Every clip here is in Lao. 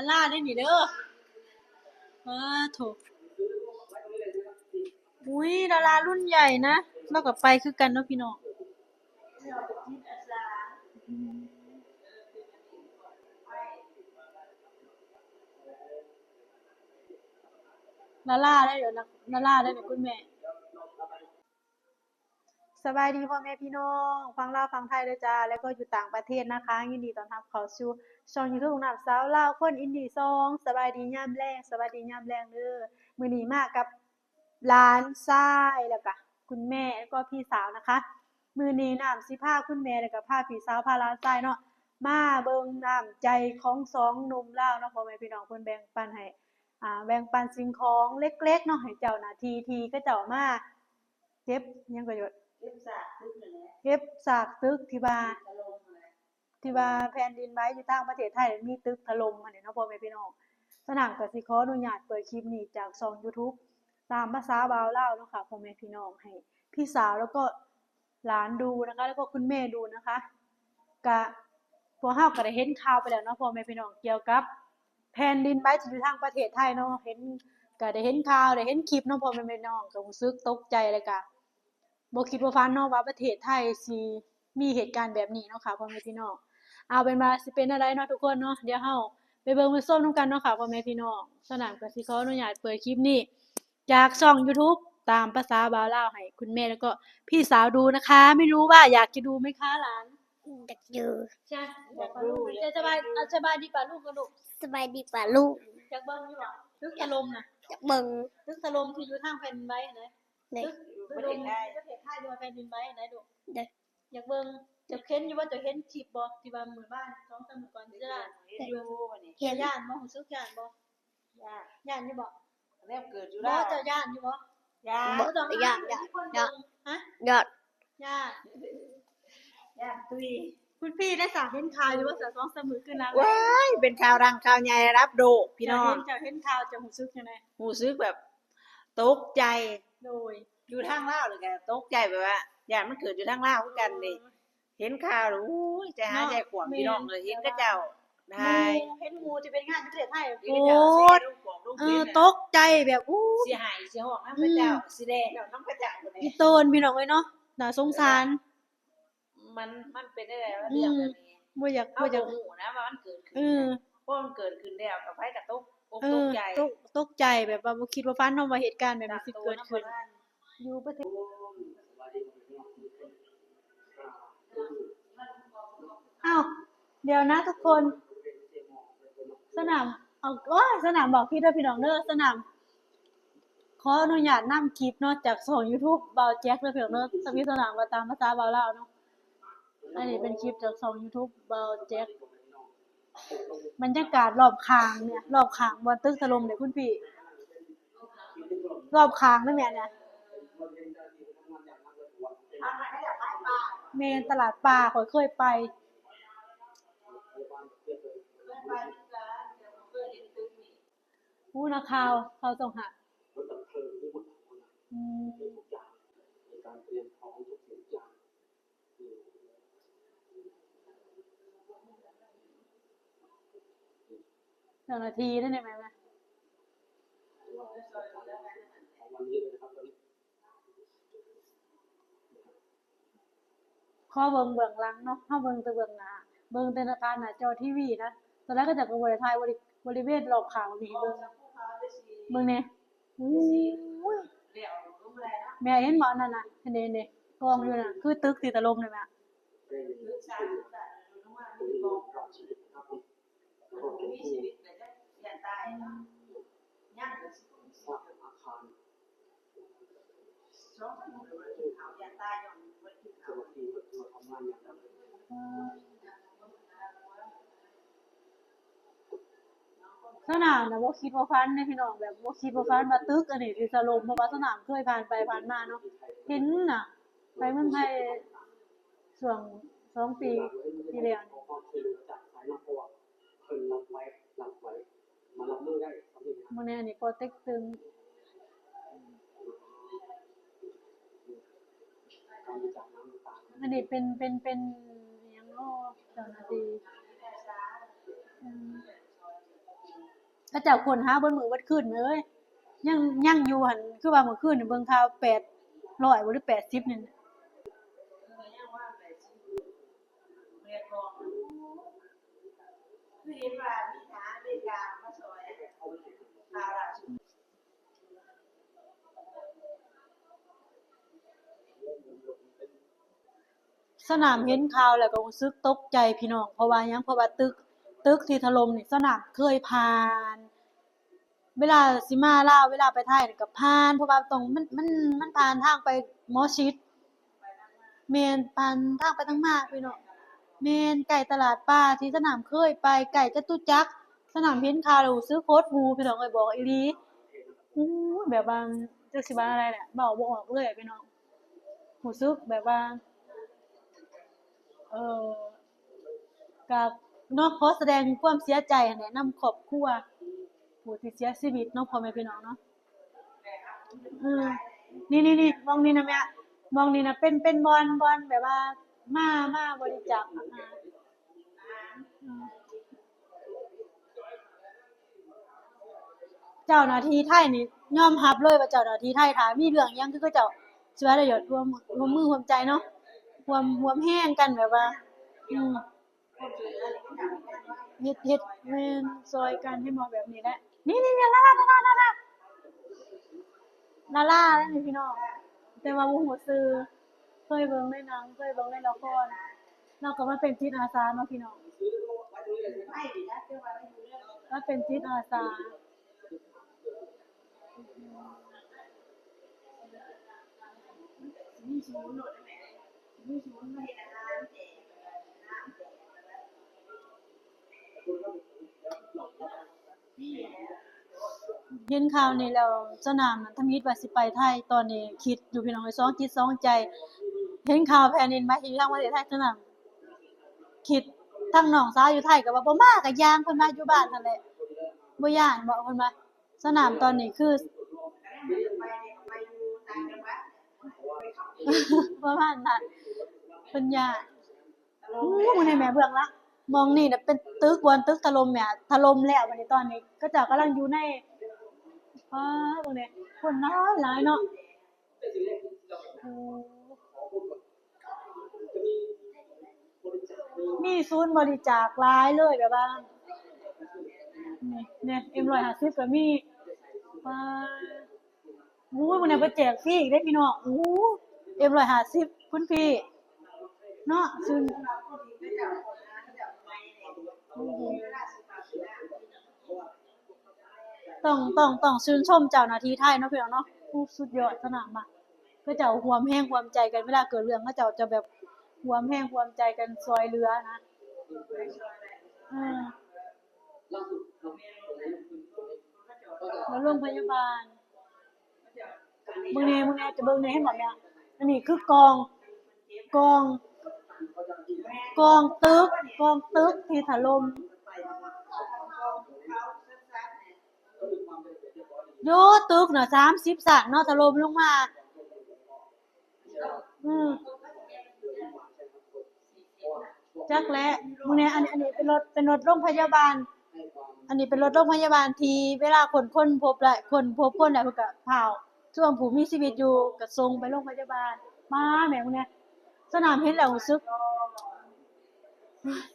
າລາເດ້ນີ້ເດີ. ປາໂທ້ ອຸ້ຍ ດາລາລຸ້ນໃຫຍ່ນະ ລາວກໍໄປຄືກັນເນາະພີ່ນ້ອງ. ດາລາໄດ້ເດີນະ ດາລາໄດ້ເດີ ຄຸນແມ່. ສະບາຍດີພໍ່ແມ່ພີ່ນ້ອງຝັ່ງລາວຝັ່ງໄທເດີຈ້າ ແລ້ວກໍຢູ່ຕ່າງປະເທດນະຄະ. ຍິນດີຕ້ອນຮັບເຂົ້າສູ່ຊ່ອງຢູທູບຂອງນ້ຳສາວລາວຄົນອິນດີສອງ. ສະບາຍດີຍາມແລງ ສະບາຍດີຍາມແລງເດີ. ມື້ນີ້ມາກັບຫຼານຊາຍ ແລ້ວກະຄຸນແມ່ ແລ້ວກໍພີ່ສາວນະຄະ. ມື້ນີ້ນ້ຳຊິພາຄຸນແມ່ ແລ້ວກະພາພີ່ສາວ ພາຫຼານຊາຍເນາະ ມາເບິ່ງນ້ຳໃຈຂອງສອງໜຸ່ມລາວເນາະ ພໍ່ແມ່ພີ່ນ້ອງ. ເພິ່ນແບ່ງປັນໃຫ້ ອ່າ ແບ່ງປັນສິ່ງຂອງເລັກໆເນາະ ໃຫ້ເຈົ້າໜ້າທີ່ທີ່ເຂົາເຈົ້າມາ ເກັບຫຍັງກໍຢູ່ ເກັບຊາກຕຶກນັ້ນແຫຼະ ເກັບຊາກຕຶກທີ່ວ່າ ທີ່ວ່າແຜ່ນດິນໄຫວຢູ່ທາງປະເທດໄທ ມີຕຶກຖະຫຼົ່ມຫັ້ນແຫຼະເນາະ ພໍ່ແມ່ພີ່ນ້ອງ. ສະນັ້ນກໍຊິຂໍອະນຸຍາດເປີດຄລິບນີ້ຈາກຊ່ອງຢູທູບຕາມພາສາບ່າວລາວເນາະຄ່ະ ພໍ່ແມ່ພີ່ນ້ອງ ໃຫ້ພີ່ສາວ ແລ້ວກໍຫຼານດູນະຄະ ແລ້ວກໍຄຸນແມ່ດູນະຄະ. ກະ ພວກເຮົາກໍໄດ້ເຫັນຂ່າວໄປແລ້ວເນາະ ພໍ່ແມ່ພີ່ນ້ອງ ກ່ຽວກັບແຜ່ນດິນໄຫວທີ່ຢູ່ທາງປະເທດໄທເນາະ. ເຫັນ ກໍໄດ້ເຫັນຂ່າວ ໄດ້ເຫັນຄລິບເນາະ ພໍ່ແມ່ພີ່ນ້ອງ ກໍຮູ້ສຶກຕົກໃຈ ແລ້ວກໍບໍ່ຄິດບໍ່ຝັນເນາະວ່າປະເທດໄທຊິມີເຫດການແບບນີ້ເນາະຄ່ະ ພໍ່ແມ່ພີ່ນ້ອງ. ເອົາເປັນວ່າຊິເປັນແນວໃດເນາະທຸກຄົນເນາະ ດຽວເຮົາໄປເບິ່ງໄປຊົມນຳກັນເນາະຄ່ະ ພໍ່ແມ່ພີ່ນ້ອງ. ສະນັ້ນກໍຊິຂໍອະນຸຍາດເປີດຄລິບນີ້ ຈາກຊ່ອງຢູທູບຕາມພາສາບ່າວລາວໃຫ້ຄຸນແມ່ ແລ້ວກໍພີ່ສາວດູນະຄະ. ໄມ່ຮູ້ວ່າຢາກຈະດູໄໝຄະຫຼານ? ຢາກດູ. ສະບາຍ ສະບາຍດີປ້າລຸງກັນລູກ. ສະບາຍດີປ້າລຸງ. ຢາກເບິ່ງຢູ່ບໍ່? ຕຶກຖະຫຼົ່ມນະ. ຢາກເບິ່ງ. ຕຶກຖະຫຼົ່ມທີ່ຢູ່ທາງແຜ່ນດິນໄຫວຫັ້ນນະ. ຕຶກຖະຫຼົ່ມປະເທດໄທ ຫຼືວ່າແຜ່ນດິນໄຫວຫັ້ນນະລູກ. ຢາກເບິ່ງ. ເຈົ້າເຫັນຢູ່ບໍ່? ເຈົ້າເຫັນຄລິບບໍ່? ທີ່ວ່າມື້ວານ ສອງສາມມື້ກ່ອນ ເຫັນຢູ່. ເຈົ້າຢ້ານບໍ່? ຮູ້ສຶກຢ້ານບໍ່? ຢ້ານ. ຢ້ານຢູ່ບໍ່? ແນວເກີດຢູ່ລາວ ເຈົ້າຢ້ານຢູ່ບໍ່? ຢ້ານ. ບໍ່ຕ້ອງ ຢ້ານ ຢ້ານ ຢ້ານ. ຮະ? ຢ້ານ ຢ້ານ ຢ້ານຕຸ້ຍ. ຄຸນພີ່ໄດ້ສາເຫັນຂ່າວຢູ່ບໍ່ສາ ສອງສາມມື້ຄືນຫຼັງ? ວ້າຍ ເປັນຂ່າວດັງຂ່າວໃຫຍ່ລະດັບໂລກພີ່ນ້ອງ. ເຈົ້າເຫັນ ເຈົ້າເຫັນຂ່າວ ເຈົ້າຮູ້ສຶກຈັ່ງໃດ? ຮູ້ສຶກແບບຕົກໃຈ. ໂດຍ ຢູ່ທາງລາວນີ້ກໍຕົກໃຈ ແບບວ່າຢ້ານມັນເກີດຢູ່ທາງລາວຄືກັນເດ້. ເອີ ເຫັນຂ່າວແລ້ວ ໂອ້ຍ ໃຈຫາຍໃຈຂວາງ ເນາະ ພີ່ນ້ອງເອີຍ. ເຫັນເຂົາເຈົ້າຖ່າຍ ເຫັນໝູ່ທີ່ເປັນງານຢູ່ປະເທດໄທ ໂອ້ຍ ເອີ ຕົກໃຈແບບ ໂອ້ຍ ຊິໄຫ້ຊິຮ້ອງນຳເຂົາເຈົ້າ ຊິແລນນຳເຂົາເຈົ້າ ອີ່ໂຕນພີ່ນ້ອງເອີຍເນາະ ໜ້າສົງສານ. ມັນ ມັນເປັນໄດ້ໃດວະ ເລື່ອງແບບນີ້ ບໍ່ຢາກ ບໍ່ຢາກຮູ້ນະວ່າມັນເກີດຂຶ້ນ. ເອີ ພໍມັນເກີດຂຶ້ນແລ້ວ ໃຜກໍຕົກອົກຕົກໃຈ ຕົກ ຕົກໃຈແບບວ່າບໍ່ຄິດບໍ່ຝັນເນາະວ່າເຫດການແບບນີ້ຊິເກີດຂຶ້ນຢູ່ປະເທດ. ອ້າວ ດຽວນະທຸກຄົນ ສະໜາມ ເອົາ ໂອ້ຍ ສະໜາມບອກຜິດເດີພີ່ນ້ອງເດີ ສະໜາມ ຂໍອະນຸຍາດນຳຄລິບເນາະ ຈາກຊ່ອງຢູທູບບ່າວແຈັກເດີພີ່ນ້ອງເດີ ສະມີສະໜາມວ່າຕາມພາສາບ່າວລາວເນາະ. ອັນນີ້ເປັນຄລິບຈາກຊ່ອງຢູທູບບ່າວແຈັກ ບັນຍາກາດລອບຂ້າງເນຍ ລອບຂ້າງບ່ອນຕຶກຖະຫຼົ່ມເດ້ຄຸນພີ່ ລອບຂ້າງເດ້ແມ່ນະ. ແມ່ນ ຕະຫຼາດປ່າ ຂ້ອຍເຄີຍໄປ. ຮູ້ນະຂ່າວ ຂ່າວຊ່ອງຫ້າ ອືມ. ເຈົ້າໜ້າທີ່ເດ້ນີ້ແມ່ນ ຂໍເບິ່ງເບື້ອງຫຼັງເນາະ ເຮົາເບິ່ງແຕ່ເບື້ອງໜ້າ ເບິ່ງແຕ່ຜ່ານໜ້າຈໍທີວີນະ. ຕອນແລກເຂົາເຈົ້າກໍບໍ່ໄດ້ຖ່າຍບໍລິ ບໍລິເວນລອບຂ້າງນີ້ໃຫ້ເບິ່ງ ເບິ່ງແດ່. ໂອ້ຍ ແມ່ເຫັນບໍ່ ອັນນັ້ນນະ ເຫັນເດ້ ເຫັນເດ້ ກອງຢູ່ນະ ຄືຕຶກທີ່ຖະຫຼົ່ມນີ້ແມ່. ສະໜາມນະ ບໍ່ຄິດບໍ່ຝັນເດ້ພີ່ນ້ອງ ແບບບໍ່ຄິດບໍ່ຝັນວ່າຕຶກອັນນີ້ຊິຖະຫຼົ່ມ ເພາະວ່າສະໜາມເຄີຍຜ່ານໄປຜ່ານມາເນາະ ເຫັນນະ ໄປເມືອງໄທຊ່ວງສອງປີທີ່ແລ້ວ. ເບິ່ງແດ່ ອັນນີ້ປໍເຕັກຕຶງ ອັນນີ້ເປັນ ເປັນ ເປັນຫຍັງເນາະ ເຈົ້າໜ້າທີ່ ອືມ. ເຂົາເຈົ້າຄົ້ນຫາເບິດມື້ເບິດຄືນເລີຍ ຍັງ ຍັງຢູ່ຫັ້ນ ຄືວ່າມື້ຄືນນີ້ເບິ່ງຂ່າວແປດຮ້ອຍບໍ່ ຫຼື ແປດສິບນີ້ ຄືເຫັນວ່າມີທະຫານອາເມລິກາມາຊ່ອຍ ຂ່າວລ່າສຸດ. ສະໜາມເຫັນຂ່າວແລ້ວກໍຮູ້ສຶກຕົກໃຈພີ່ນ້ອງ ເພາະວ່າຫຍັງ? ເພາະວ່າຕຶກ ຕຶກທີ່ຖະຫຼົ່ມນີ້ ສະໜາມເຄີຍຜ່ານ ເວລາຊິມາລາວ ເວລາໄປໄທນີ້ກໍຜ່ານ ເພາະວ່າຕ້ອງ ມັນ ມັນ ມັນຜ່ານທາງໄປໝໍຊິດ ແມ່ນ ຜ່ານທາງໄປທາງມາພີ່ນ້ອງ ແມ່ນ ໃກ້ຕະຫຼາດປາທີ່ສະໜາມເຄີຍໄປ ໃກ້ຈະຕຸຈັກ ສະໜາມເຫັນຂ່າວແລ້ວຮູ້ສຶກຫົດຫູ່ພີ່ນ້ອງເອີຍ ບອກອີ່ຫຼີ ໂອ້ຍ ແບບວ່າ ຈັກຊິວ່າແນວໃດແຫຼະ ເວົ້າບໍ່ອອກເລີຍພີ່ນ້ອງ ຮູ້ສຶກແບບວ່າ ເອີ ກະເນາະ ຂໍສະແດງຄວາມເສຍໃຈຫັ້ນແຫຼະ ນຳຄອບຄົວຜູ້ທີ່ເສຍຊີວິດເນາະ ພໍ່ແມ່ພີ່ນ້ອງເນາະ ເອີ ນີ້ໆໆ ໝ່ອງນີ້ນະແມ່ ໝ່ອງນີ້ນະເປັນ ເປັນບ່ອນ ບ່ອນແບບວ່າ ມາ ມາບໍລິຈາກ ເຈົ້າໜ້າທີ່ໄທນີ້ຍອມຮັບເລີຍວ່າເຈົ້າໜ້າທີ່ໄທ ຖ້າມີເລື່ອງຫຍັງຄືເຂົາເຈົ້າຊິວ່າໄດ້ຢອກຮ່ວມ ຮ່ວມມືຮ່ວມໃຈເນາະ ຮ່ວມ ຮ່ວມແຮງກັນແບບວ່າ ອືມ ເຮັດ ເຮັດ ແມ່ນ ຊ່ອຍກັນ ເຫັນບໍ່ ແບບນີ້ແຫຼະ ນີ້ໆໆ ລາລາ ລາລາ ລາລາ ລາລາ ນີ້ພີ່ນ້ອງ ແຕ່ວ່າບໍ່ຮູ້ຊື່ ເຄີຍເບິ່ງໃນໜັງ ເຄີຍເບິ່ງໃນລະຄອນ ລາວກໍມາເປັນຈິດອາສາເນາະພີ່ນ້ອງ ມາເປັນຈິດອາສາ ເຫັນຂ່າວນີ້ແລ້ວ ສະໜາມທຳອິດວ່າຊິໄປໄທ ຕອນນີ້ຄິດຢູ່ພີ່ນ້ອງເອີຍ ສອງຈິດສອງໃຈ ເຫັນຂ່າວແຜ່ນດິນໄຫວທີ່ທາງປະເທດໄທ ສະໜາມຄິດ ທາງນ້ອງສາວຢູ່ໄທກໍວ່າ ບໍ່ມາກໍຢ່າງ ເພິ່ນວ່າ ຢູ່ບ້ານຫັ້ນແຫຼະ ບໍ່ຢ້ານບໍ ເພິ່ນວ່າ ສະໜາມຕອນນີ້ຄື ປະມານນັ້ນ ເພິ່ນຢ້ານ ໂອ້ ມື້ນີ້ແມ່ເບິ່ງລະ ໝ່ອງນີ້ນະເປັນຕຶກ ບ່ອນຕຶກຖະຫຼົ່ມແມ່ ຖະຫຼົ່ມແລ້ວ ບັດນີ້ຕອນນີ້ເຂົາເຈົ້າກຳລັງຢູ່ໃນ ປາດ ເບິ່ງແດ່ ຄົນຫຼາຍໆເນາະ ໂອ້ ມີສູນບໍລິຈາກຫຼາຍເລີຍ ແບບວ່າ ນີ້ ນີ້ ເອັມຮ້ອຍຫ້າສິບກໍມີ ປາດ ໂອ້ຍ ມື້ນີ້ເພິ່ນແຈກຟຣີອີກເດ້ພີ່ນ້ອງ ໂອ້ ເອັມຮ້ອຍຫ້າສິບ ຄຸນພີ່ ເນາະ ຊື່ນ ຕ້ອງ ຕ້ອງ ຕ້ອງຊື່ນຊົມເຈົ້າໜ້າທີ່ໄທເນາະ ພີ່ນ້ອງເນາະ ໂອ້ ສຸດຍອດ ສະໜາມມາກ ເຂົາເຈົ້າຮ່ວມແຮງຮ່ວມໃຈກັນ ເວລາເກີດເລື່ອງ ເຂົາເຈົ້າຈະແບບຮ່ວມແຮງຮ່ວມໃຈກັນຊ່ອຍເຫຼືອນະ ເອີ ແລ້ວໂຮງພະຍາບານ ເບິ່ງແດ່ ເບິ່ງແດ່ ຈະເບິ່ງແດ່ ເຫັນບໍ່ແມ່? ອັນນີ້ຄືກອງ ກອງ ກອງຕຶກ ກອງຕຶກທີ່ຖະຫຼົ່ມ ໂອ້ ຕຶກນະ ສາມສິບຊັ້ນເນາະ ຖະຫຼົ່ມລົງມາ. ອືມ ຈັກແຫຼະ ມື້ນີ້ ອັນ ອັນນີ້ເປັນລົດ ເປັນລົດໂຮງພະຍາບານ ອັນນີ້ເປັນລົດໂຮງພະຍາບານທີ່ເວລາຄົ້ນ ຄົ້ນພົບແລ້ວ ຄົ້ນພົບຄົນແລ້ວ ເພິ່ນກະພາວ ຊ່ວງຜູ້ມີຊີວິດຢູ່ກະສົ່ງໄປໂຮງພະຍາບານ. ມາແມ່ ມື້ນີ້ ສະໜາມເຫັນແລ້ວຮູ້ສຶກ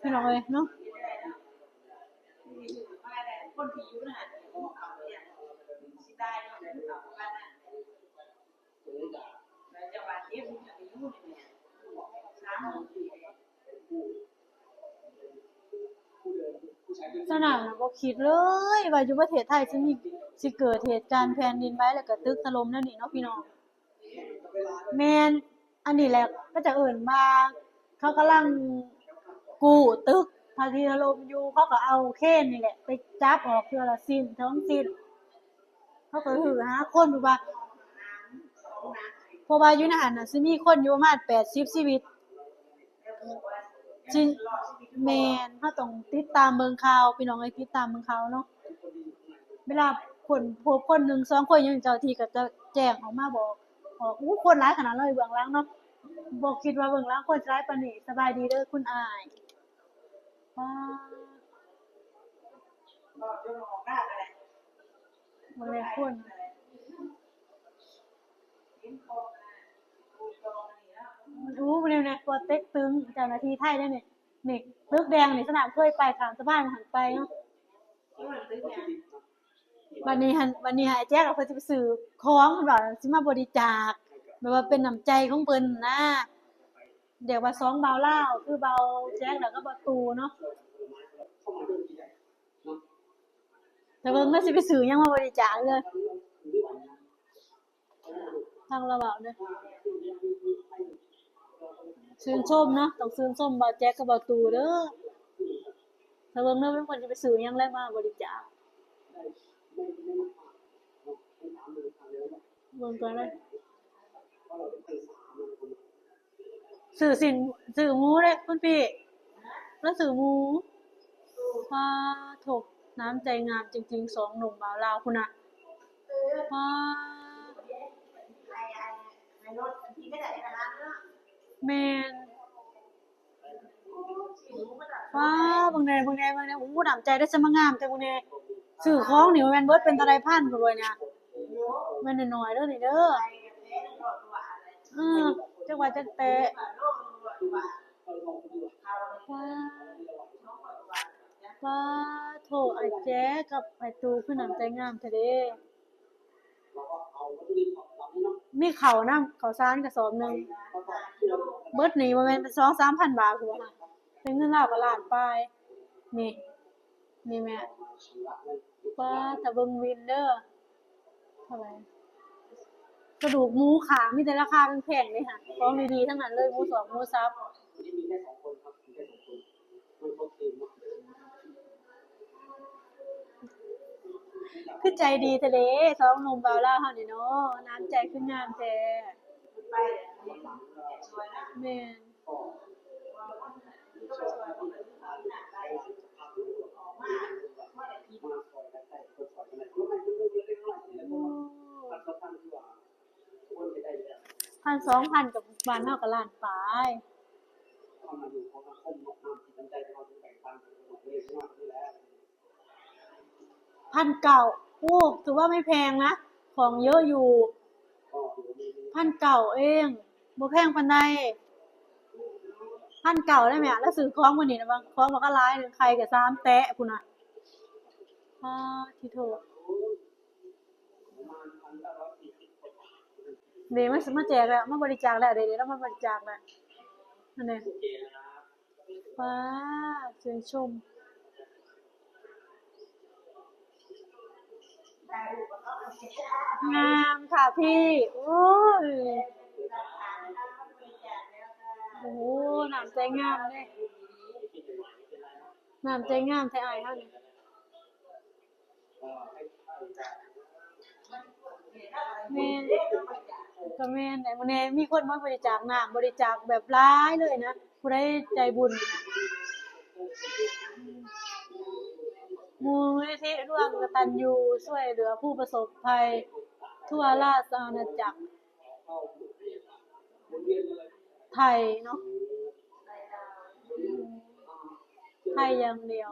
ພີ່ນ້ອງເອີຍເນາະ. ສະໜາມນະບໍ່ຄິດເລີຍວ່າຢູ່ປະເທດໄທຊິມີ ຊິເກີດເຫດການແຜ່ນດິນໄຫວ ແລ້ວກະຕຶກຖະຫຼົ່ມແນວນີ້ເນາະ ພີ່ນ້ອງ. ແມ່ນ ອັນນີ້ແຫຼະ ເຂົາເຈົ້າເອີ້ນວ່າ ເຂົາກຳລັງກູ້ຕຶກ ຖ້າທີ່ຖະຫຼົ່ມຢູ່ ເຂົາກໍເອົາເຄນນີ້ແຫຼະ ໄປຈັບອອກເທື່ອລະຊິ້ນສອງຊິ້ນ. ເຂົາກໍຫືຫາຄົນ ເພາະວ່າ ເພາະວ່າຢູ່ໃນຫັ້ນນະ ຊິມີຄົນຢູ່ປະມານແປດສິບຊີວິດ. ຊິ ແມ່ນ ເຮົາຕ້ອງຕິດຕາມເບິ່ງຂ່າວ ພີ່ນ້ອງເອີຍ ຕິດຕາມເບິ່ງຂ່າວເນາະ. ເວລາຄົ້ນພົບຄົນໜຶ່ງສອງຄົນຫຍັງ ເຈົ້າໜ້າທີ່ກໍຈະແຈ້ງອອກມາບອກ ອອກ ໂອ້ ຄົນຫຼາຍຂະໜາດເລີຍເບື້ອງຫຼັງເນາະ. ບໍ່ຄິດວ່າເບື້ອງຫຼັງຄົນຊິຫຼາຍປານນີ້. ສະບາຍດີເດີຄຸນອ້າຍ. ປາດ. ເບິ່ງແດ່ຄົນ ໂອ້ ເບິ່ງແດ່ ໂປເຕັກຕຶງ ເຈົ້າໜ້າທີ່ໄທເດ້ນີ້. ນີ້ຕຶກແດງນີ້ ສະໜາມເຄີຍໄປ ຂ້າມສະພານຫັ້ນໄປເນາະ. ບັດນີ້ຫັ້ນ ບັດນີ້ຫັ້ນ ອ້າຍແຈັກເພິ່ນຊິໄປຊື້ຂອງ ເພິ່ນວ່າຊິມາບໍລິຈາກ ແບບວ່າເປັນນ້ຳໃຈຂອງເພິ່ນນະ. ຮຽກວ່າສອງບ່າວລາວ ຄືບ່າວແຈັກ ແລ້ວກໍບ່າວຕູ້ເນາະ. ແຕ່ເບິ່ງວ່າຊິໄປຊື້ຫຍັງມາບໍລິຈາກເດີ. ຟັງລາວເວົ້າເດີ. ຊື່ນຊົມເນາະ ຕ້ອງຊື່ນຊົມບ່າວແຈັກກັບບ່າວຕູ້ເດີ. ຖ້າເບິ່ງເດີ ເພິ່ນຊິໄປຊື້ຫຍັງແລະມາບໍລິຈາກ. ເບິ່ງກ່ອນເດີ. ຊື້ຊີ້ນ ຊື້ໝູເດ້ຄຸນພີ່ ລາວຊື້ໝູ. ປາໂທ້ ນ້ຳໃຈງາມຈິງໆ ສອງໜຸ່ມບ່າວລາວພຸ້ນນະ. ປາ ແມ່ນ. ວ້າ ເບິ່ງແດ່ ເບິ່ງແດ່ ເບິ່ງແດ່. ໂອ້ ນ້ຳໃຈໄດ້ ສະມາງາມແທ້ເບິ່ງແດ່. ຊື້ຂອງນີ້ບໍ່ແມ່ນເບິດເປັນເທົ່າໃດພັນພຸ້ນເວີຍນະ. ແມ່ນນ້ອຍໆເດີນີ້ເດີ. ເອີ ຈັກວ່າຈັກແຕະ. ວ້າ ວ້າໂທ້ ອ້າຍແຈກັບອ້າຍຕູຄືນ້ຳໃຈງາມແທ້ເດ້. ມີເຂົ້ານຳ ເຂົ້າສານກະສອບໜຶ່ງ. ເບິດນີ້ບໍ່ແມ່ນເປັນສອງສາມພັນບາດພຸ້ນບໍ່ຄະ? ເປັນເງິນລາວກະລ້ານປາຍ. ນີ້ ນີ້ແມ່. ປ້າ ຖ້າເບິ່ງວິນເດີ ເທົ່າໃດ? ກະດູກໝູຂ້າງ ມີແຕ່ລາຄາແພງໆເດ້ຫະ ຂອງດີໆທັງນັ້ນເລີຍ ໝູສອກໝູສັບ. ຄືໃຈດີແທ້ເດ້ ສອງໜຸ່ມບ່າວລາວເຮົານີ້ເນາະ ນ້ຳໃຈຄືງາມແທ້. ແມ່ນ. ໂອ້ ພັນສອງພັນ ກັບບ້ານເຮົາກະລ້ານປາຍ. ພັນເກົ້າ ໂອ້ ຖືວ່າໄມ່ແພງນະ ຂອງເຍີະຢູ່. ພັນເກົ້າເອງ ບໍ່ແພງປານໃດ. ພັນເກົ້າໄດ້ແມ່ ລາວຊື້ຂອງມື້ນີ້ນະ ຂອງບັກກະຫຼາຍໜຶ່ງ ໄຂ່ກະສາມແຕະພຸ້ນນະ. ປາທິໂທ ເດ ມາ ມາແຈກແລ້ວ ມາບໍລິຈາກແລ້ວເດ ເດ ລາວມາບໍລິຈາກແລ້ວ ອັນນີ້. ປາ ຊື່ນຊົມ ງາມຄ່ະພີ່. ໂອ້ຍ ໂອ້ໂຫ ນ້ຳໃຈງາມເດ້ ນ້ຳໃຈງາມແທ້ອ້າຍເຮົານີ້. ແມ່ນ ກະແມ່ນແຫຼະ ມື້ນີ້ມີຄົນມາບໍລິຈາກນ້ຳ ບໍລິຈາກແບບຫຼາຍເລີຍນະ ຜູ້ໃດໃຈບຸນ. ມູນນິທິຮ່ວມກະຕັນຍູ ຊ່ວຍເຫຼືອຜູ້ປະສົບໄພທົ່ວລາຊະອານາຈັກໄທເນາະ ໄທຢ່າງດຽວ.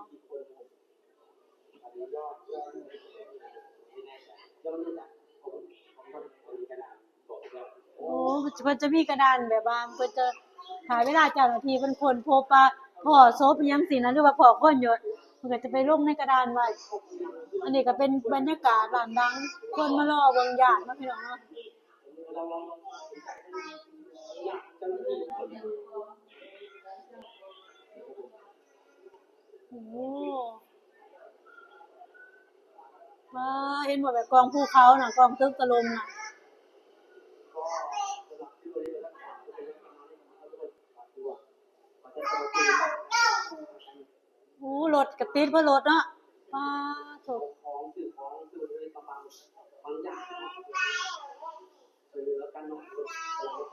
ໂອ້ ເພິ່ນຈະມີກະດານແບບວ່າ ເພິ່ນຈະ ຖ້າເວລາເຈົ້າໜ້າທີ່ເພິ່ນຄົ້ນພົບວ່າພໍ້ສົບອີ່ຫຍັງຊີ້ນະ ຫຼືວ່າພໍ້ຄົນຢູ່ ເພິ່ນກະຈະໄປລົງໃນກະດານໄວ້. ອັນນີ້ກະເປັນບັນຍາກາດລ້ານດັງ ຄົນມາລໍເບິ່ງຢາດເນາະ ພີ່ນ້ອງເນາະ. ໂອ້ ວ້າ ເຫັນບໍ່ ແບບກອງພູເຂົານະ ກອງຕຶກຖະຫຼົ່ມນະ. ໂອ້ ລົດກະຕິດເບິດລົດເນາະ ປາໂທ້. ເອີ